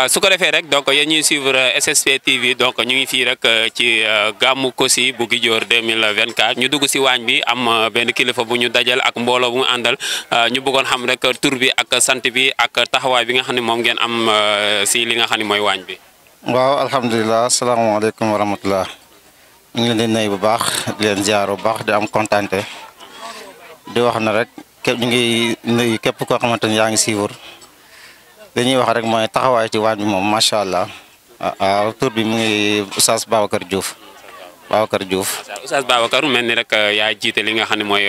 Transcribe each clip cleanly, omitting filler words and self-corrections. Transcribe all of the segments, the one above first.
su ko defee rek donc yéen ñuy suivre SSP TV donc ñu ngi fii rek ci gàmmu Kossy bu Djidor 2024 ñu dugg si waañ bi am benn kilifa bu ñu dajal ak mbooloo bu mu àndal ñu bëggoon xam rek tur bi ak sant bi ak taxawaay bi nga xam ne moom ngeen am si li nga xam ne mooy waañ bi. waaw alhamdulilah asalaamaaleykum wa rahmatulah ñu ngi leen di nuyu bu baax di leen ziar bu baax di am kontaante di wax na rek ñu ngi nuyu képp koo xamante ni yaa ngi suivre dañuy wax rek mooy taxawaay ci waañ bi moom macha allah waaw tur bi mu ngi Oustaz Babacar Diouf. Oustaz Babacar mel ni rek yaa jiite li nga xam ne mooy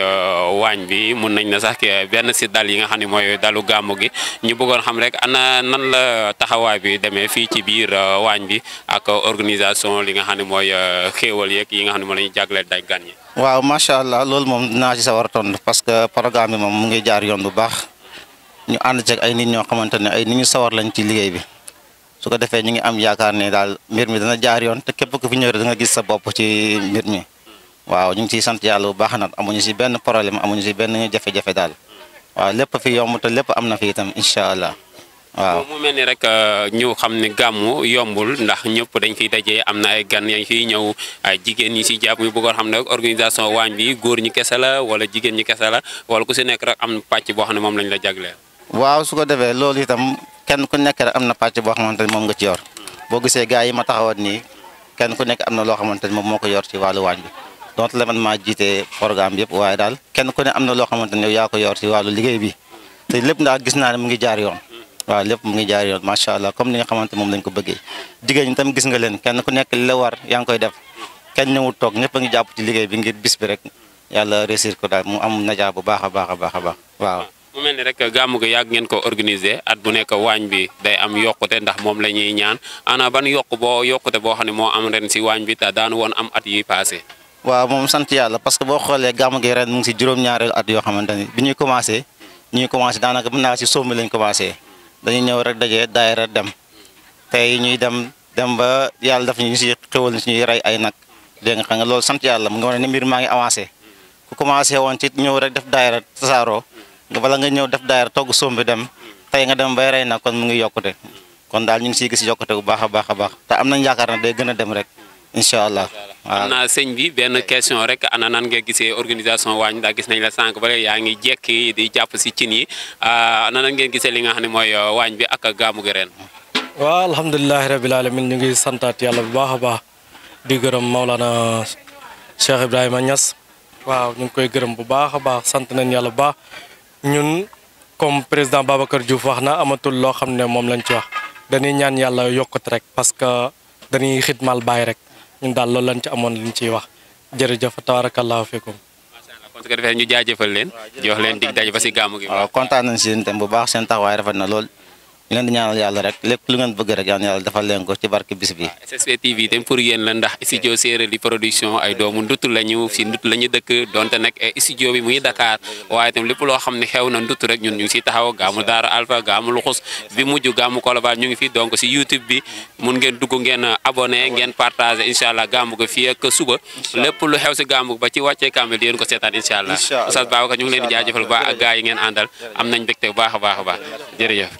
waañ bi mun nañ na sax benn si dal yi nga xam ne mooy dalu gàmmu gi ñu bëggoon xam rek ana nan la taxawaay bi demee fii ci biir waañ bi ak organisation li nga xam ne mooy xéewal yeeg yi nga xam ne moom la ñuy jagleel day gan yi. waaw macha allah loolu moom dinaa ci sawar a tontu parce que programme bi moom mu ngi jaar yoon bu baax ñu ànd ceeg ay nit ñoo xamante ne ay nit ñu sawar lañ ci liggéey bi. su ko defee ñu ngi am yaakaar ne daal mbir mi dana jaar yoon te képp ku fi ñëw da nga gis sa bopp ci mbir mi waaw ñu ngi ciy sant yàlla bu baax nag amuñu si benn problème amuñu si benn jafe-jafe daal waaw lépp fi yomb te lépp am na fi itam incha allah waaw. mu mel ni rek ñu xam ne gàmmu yombul ndax ñëpp dañ fiy dajee am na ay gan yañ fiy ñëw ay jigéen ñi si jàpp ñu bëggoon xam ne organisation waañ bi góor ñi kese la wala jigéen ñi kese la wala ku si nekk rek am pàcc boo xam ne moom lañ la jagleel. waaw su ko defee loolu itam kenn ku nekk rek am na pàcc boo xamante ni moom nga ci yor boo gisee gars yi ma taxawat nii kenn ku nekk am na loo xamante ni moom moo ko yor ci wàllu waañ bi donc la man maa jiite programme bi yëpp waaye daal kenn ku ne am na loo xamante ni yow yaa ko yor ci wàllu liggéey bi te lépp ndax gis naa ne mu ngi jaar yoon waaw lépp mu ngi jaar yoon macha allah comme ni nga xamante moom lañ ko bëggee jigéen ñi tam gis nga leen kenn ku nekk li la war yaa ngi koy def kenn ñëwul toog ñëpp a ngi jàpp ci liggéey bi ngir bis bi rek yàlla réussir ko daal mu am najaa bu baax a baax a baax a baax waaw. mu mel ni rek gàmmu gi yàgg ngeen ko organiser at bu nekk waañ bi day am yokkute ndax moom la ñuy ñaan ana ban yokkute boo xam ne moo am ren si waañ bi te daanu woon am at yi passé. waaw moom sant yàlla parce que boo xoolee gàmmu gi ren mu ngi si juróom-ñaareelu at yoo xamante ni bi ñuy commencé daanaka mën naa si sombi lañ commencé dañuy ñëw rek dajee daayira dem tey ñuy dem ba yàlla daf ñu si xewal si ñuy rey ay nag dégg nga xam nga loolu sant yàlla mu ngi wane ne mbir maa ngi avancé ku commencé woon ci ñëw rek def daayira tasaaroo bala nga ñëw def daayira togg sombi dem tey nga dem bay rey na kon mu ngi yokkute kon daal ñu ngi siy gis yokkute bu baax a baax a baax te am nañ yaakaar ne day gën a dem rek incha allah. waaw am naa sëñ bi benn question rek ana nan nga gisee organisation waañ ndax gis nañ la sànq ba yaa ngi jekki di jàpp si cin yi ana nan ngeen gisee li nga xam ne mooy waañ bi ak gàmmu gi ren. waaw alhamdulilah rabil alamin ñu ngi santaat yàlla bu baax a baax di gërëm Maulana Cheikh Ibrahima Niass waaw ñu ngi koy gërëm bu baax a baax sant nañ yàlla bu baax. ñun comme président Babacar Diouf wax na amatul loo xam ne moom lañ ci wax dañuy ñaan yàlla yokkut rek parce que dañuy xidmal bàyyi rek ñun daal loolu lañ ci amoon liñ ciy wax jërëjëf tabarakallahu fikum. macha allah kon su ko defee ñu jaajëfal leen. jox leen dig daje ba si gàmmu gi. waaw kontaan nañ si yéen itam bu baax seen taxawaay rafet na lool ñu leen di ñaanal yàlla rek lépp lu ngeen bëgg rek yàlla defal leen ko ci barke bis bi. SSP TV itam pour yéen la ndax studio Séeréer li production ay doomu ndut lañu fi ndut la ñu dëkk donte nag studio bi muy Dakar waaye itam lépp loo xam ne xew na ndut rek ñun ñu ngi siy taxaw gaamu Daara Alpha gaamu Luxus bi mujj gaamu Colobane ñu ngi fi donc si YouTube bi mun ngeen dugg ngeen abonné ngeen partagé incha allah gaamu ko fii ak suba lépp lu xew si gaamu ba ci wàccee kamel di yéen ko seetaan incha allah. Oustaz Babacar ñu ngi leen di jaajëfal bu baax ak gars yi ngeen àndal am nañ mbégte bu baax a baax a baax jërëjëf.